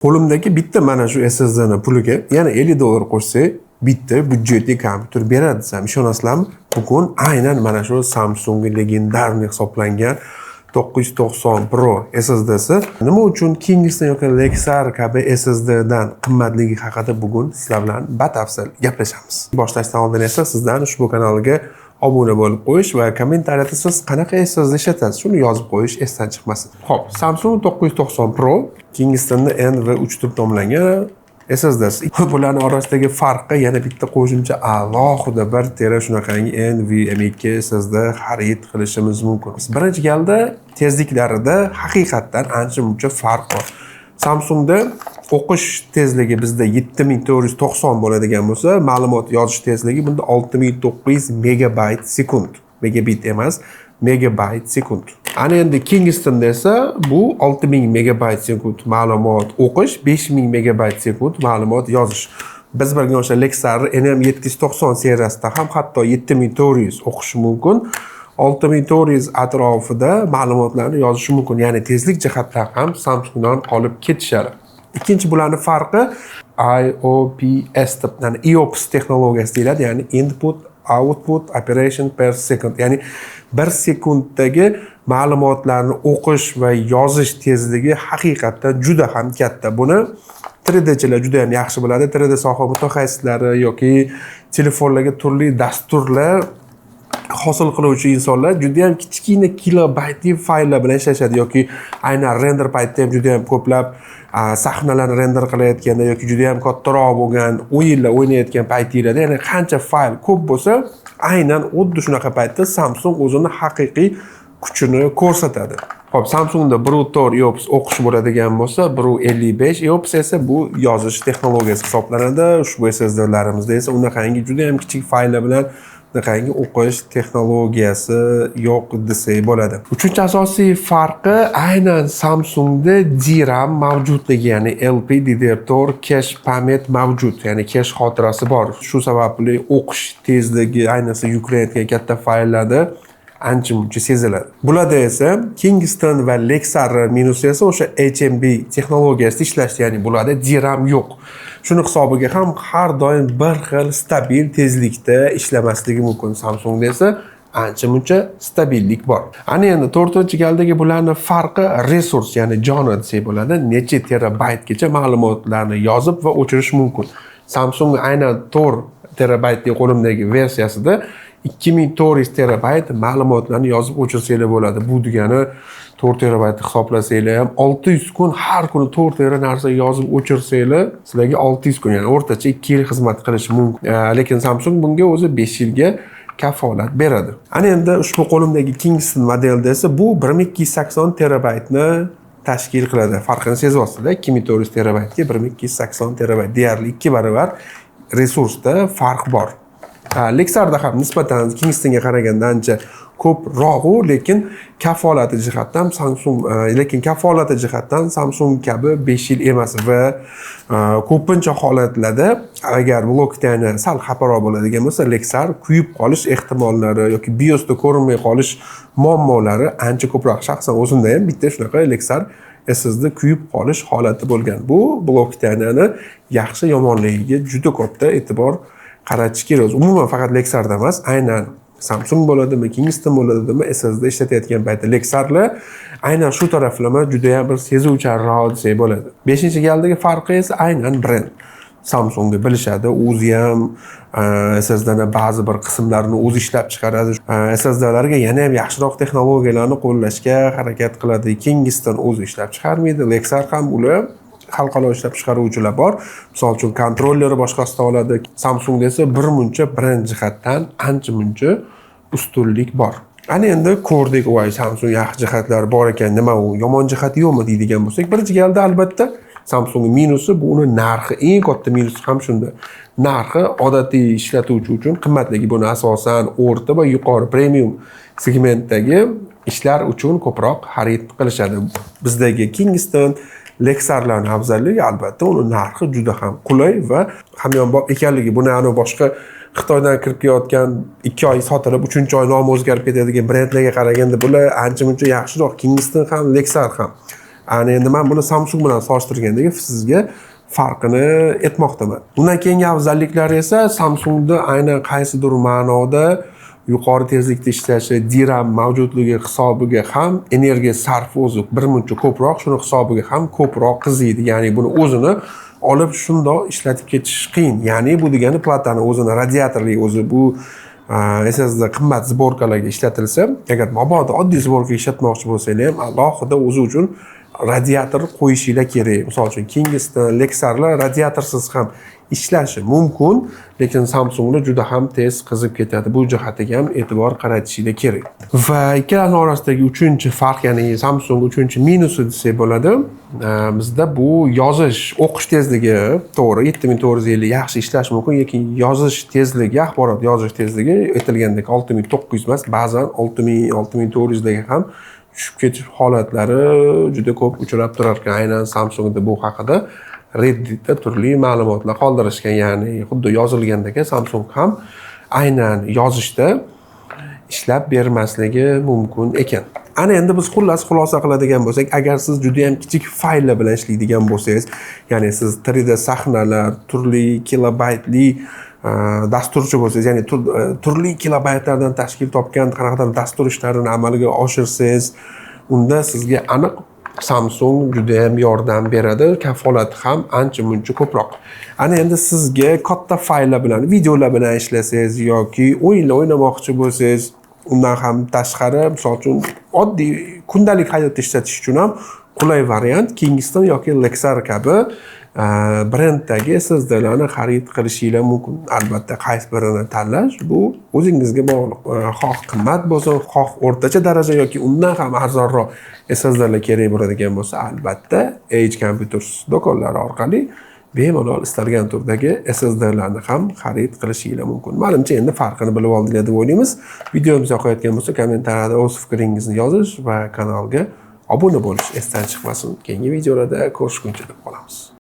Qo'limdagi bitta mana shu SSDni puliga yana 50 dollar qo'shsak, bitta byudjetli kompyuter beradi desam, ishonasizlarmi? Bugun aynan mana shu Samsung легендарный hisoblangan 990 Pro SSDsi nima uchun Kingston yoki Lexar kabi SSDdan qimmatligi haqida bugun sizlar bilan batafsil gaplashamiz. Boshlashdan oldin esa sizdan ushbu kanalga obuna bo'lib qo'yish va kommentariyada siz qanaqa SSD ishlatasiz, shuni yozib qo'yish esdan chiqmasin. Xo'p, Samsung 990 Pro Kingston'da NV3 deb nomlangan SSDsi. Bularning orasidagi farqi yana bitta qo'shimcha alohida 1 tera shunaqangi NVMe SSD xarid qilishimiz mumkin. Birinchi galda tezliklarida haqiqatdan ancha muncha farq bor. Samsungda o'qish tezligi bizda 7490 bo'ladigan bo'lsa, ma'lumot yozish tezligi bunda 6900 megabayt sekund. Megabit emas, megabayt sekund. Ana endi Kingstonda esa bu 6000 megabayt sekund ma'lumot o'qish, 5000 megabayt sekund ma'lumot yozish. Biz bilgan o'sha Lexar NM790 seriyasida ham hatto 7400 o'qishi mumkin. 6400 atrofida ma'lumotlarni yozishi mumkin. Ya'ni tezlik jihatdan ham Samsungdan qolib ketishadi. Ikkinchi bularni farqi IOPS deb, ya'ni IOPS texnologiyasi deyiladi, ya'ni input output operation per second, ya'ni 1 sekunddagi ma'lumotlarni o'qish va yozish tezligi haqiqatdan juda ham katta. Buni 3Dchilar juda ham yaxshi biladi. 3D soha mutaxassislari yoki telefonlarga turli dasturlar hosil qiluvchi insonlar juda ham kichkina kilobaytli fayllar bilan ishlashadi yoki aynan render paytida ham juda ham ko'plab sahnalarni render qilayotganda yoki juda ham kattaroq bo'lgan o'yinlar o'ynayotgan paytinglarda, ya'ni qancha fayl ko'p bo'lsa, aynan xuddi shunaqa paytda Samsung o'zini haqiqiy kuchini ko'rsatadi. Xo'p, Samsungda 1.4 IOPS o'qish bo'ladigan bo'lsa, 1.55 IOPS esa bu yozish texnologiyasi hisoblanadi. Ushbu SSDlarimizda esa unaqangi juda ham kichik fayllar bilan bunaqangi o'qish texnologiyasi yo'q desak bo'ladi. Uchinchi asosiy farqi aynan Samsungda DRAM mavjudligi, ya'ni LPDDR4 cache память mavjud, ya'ni cache xotirasi bor. Shu sababli o'qish tezligi, ayniqsa yuklanayotgan katta fayllarda ancha muncha seziladi. Bularda esa Kingston va Lexar minusi esa o'sha HMB texnologiyasida ishlashdi, ya'ni bularda DRAM yo'q. Shuni hisobiga ham har doim bir xil stabil tezlikda ishlamasligi mumkin. Samsungda esa ancha muncha stabillik bor. Ana endi to'rtinchi galdagi bularni farqi resurs, ya'ni joni desak bo'ladi. Necha terabaytgacha ma'lumotlarni yozib va o'chirish mumkin. Samsung aynan 4 terabaytli qo'limdagi versiyasida 2400 terabayt ma'lumotlarni yozib o'chirsanglar bo'ladi. Bu degani 4 terabayt hisoblasanglar ham 600 kun, har kuni 4 tera narsa yozib o'chirsanglar, sizlarga 600 kun, ya'ni o'rtacha 2 yil xizmat qilishi mumkin. Lekin Samsung bunga o'zi 5 yilga kafolat beradi. Ana endi ushbu qo'limdagi Kingston modelda esa bu 1280 terabaytni tashkil qiladi. Farqini sezyapsizlar, 2400 terabaytga 1280 terabayt, deyarli 2 barobar resursda farq bor. Lexarda ham nisbatan Kingstonga qaraganda ancha ko'proq, lekin kafolati jihatdan Samsung kabi 5 yil emas va ko'pincha holatlarda agar blok pitani sal xafaroq bo'ladigan bo'lsa, Lexar kuyib qolish ehtimollari yoki BIOSda ko'rinmay qolish muammolari ancha ko'proq. Shaxsan o'zimda ham bitta shunaqa Lexar SSD kuyib qolish holati bo'lgan. Bu blok pitani yaxshi yomonligiga juda katta e'tibor qaratish kerak. Umuman faqat Lexarda emas, aynan Samsung bo'ladimi, Kingston bo'ladimi, SSD ishlatayotgan paytda Lexarlar aynan shu taraflama judayam bir sezuvchanroq desak bo'ladi. Beshinchi galdagi farqi esa aynan brend. Samsungni bilishadi, o'zi ham SSDni ba'zi bir qismlarini o'zi ishlab chiqaradi. SSDlarga yana ham yaxshiroq texnologiyalarni qo'llashga harakat qiladi. Kingston o'zi ishlab chiqarmaydi, Lexar ham, ular xalqaro ishlab chiqaruvchilar bor. Misol uchun, kontrolleri boshqasidan oladi. Samsungda esa bir muncha brend jihatdan ancha muncha ustunlik bor. Ana endi ko'rdik, voy, Samsung yaxshi jihatlari bor ekan, nima u yomon jihati yo'qmi deydigan bo'lsak, birinchi galda albatta Samsung minusi bu uni narxi, eng katta minusi ham shunda. Narxi odatiy ishlatuvchi uchun qimmatligi, buni asosan o'rta va yuqori premium segmentdagi ishlar uchun ko'proq xarid qilishadi. Bizdagi Kingston, Lexarlarning afzalligi albatta uni narxi juda ham qulay va hamyonbop ekanligi. Buni anavi boshqa Xitoydan kirib kelayotgan, 2 oy sotilib, uchinchi oy nomi o'zgarib ketadigan brendlarga qaraganda bular ancha muncha yaxshiroq. Kingston ham, Lexar ham. Ana endi man buni Samsung bilan solishtirgandagi sizga farqini aytmoqdaman. Undan keyingi afzalliklari esa Samsungda aynan qaysidir ma'noda yuqori tezlikda ishlashi, DRAM mavjudligi hisobiga ham energiya sarfi o'zi birmuncha ko'proq, shuni hisobiga ham ko'proq qiziydi. Ya'ni buni o'zini olib shundoq ishlatib ketish qiyin. Ya'ni bu degani platani o'zini radiatorli o'zi bu SSD qimmat сборка larga ishlatilsa, agar mabodo oddiy сборка ishlatmoqchi bo'lsanglar ham, alohida o'zi uchun radiator qo'yishinglar kerak. Misol uchun, Kingston, Lexarlar radiatorsiz ham ishlashi mumkin, lekin Samsunglar juda ham tez qizib ketadi. Bu jihatiga ham e'tibor qaratishinglar kerak. Va ikkalasini orasidagi uchinchi farq, ya'ni Samsung uchinchi minusi desak bo'ladi. Bizda bu yozish, o'qish tezligi, to'g'ri, 7450 yaxshi ishlashi mumkin, lekin yozish tezligi, axborot yozish tezligi aytilgandek 6900 emas, ba'zan 6000, 6400 larga ham tushib ketish holatlari juda ko'p uchrab turar ekan. Aynan Samsungda bu haqida Redditda turli ma'lumotlar qoldirishgan, ya'ni xuddi yozilgandek Samsung ham aynan yozishda ishlab bermasligi mumkin ekan. Ana endi biz xullas xulosa qiladigan bo'lsak, agar siz juda ham kichik fayllar bilan ishlaydigan bo'lsangiz, ya'ni siz 3D sahnalar, turli kilobaytli dasturchi bo'lsangiz, ya'ni turli kilobaytlardan tashkil topgan qanaqadir dastur ishlarini amalga oshirsangiz, unda sizga aniq Samsung juda ham yordam beradi, kafolati ham ancha muncha ko'proq. Ana endi sizga katta fayllar bilan, videolar bilan ishlasangiz yoki o'yinlar o'ynamoqchi bo'lsangiz, undan ham tashqari, misol uchun, oddiy kundalik hayotda ishlatish uchun ham qulay variant Kingston yoki Lexar kabi brenddagi SSDlarni xarid qilishinglar mumkin. Albatta, qaysi birini tanlash bu o'zingizga bog'liq. Xoh qimmat bo'lsin, xoh o'rtacha daraja yoki undan ham arzonroq SSDlar kerak bo'ladigan bo'lsa, albatta Age Computers do'konlari orqali bemalol istalgan turdagi SSDlarni ham xarid qilishinglar mumkin. Manimcha, endi farqini bilib oldinglar deb o'ylaymiz. Videomiz yoqayotgan bo'lsa, kommentariyada o'z fikringizni yozish va kanalga obuna bo'lish esdan chiqmasin. Keyingi videolarda ko'rishguncha deb qolamiz.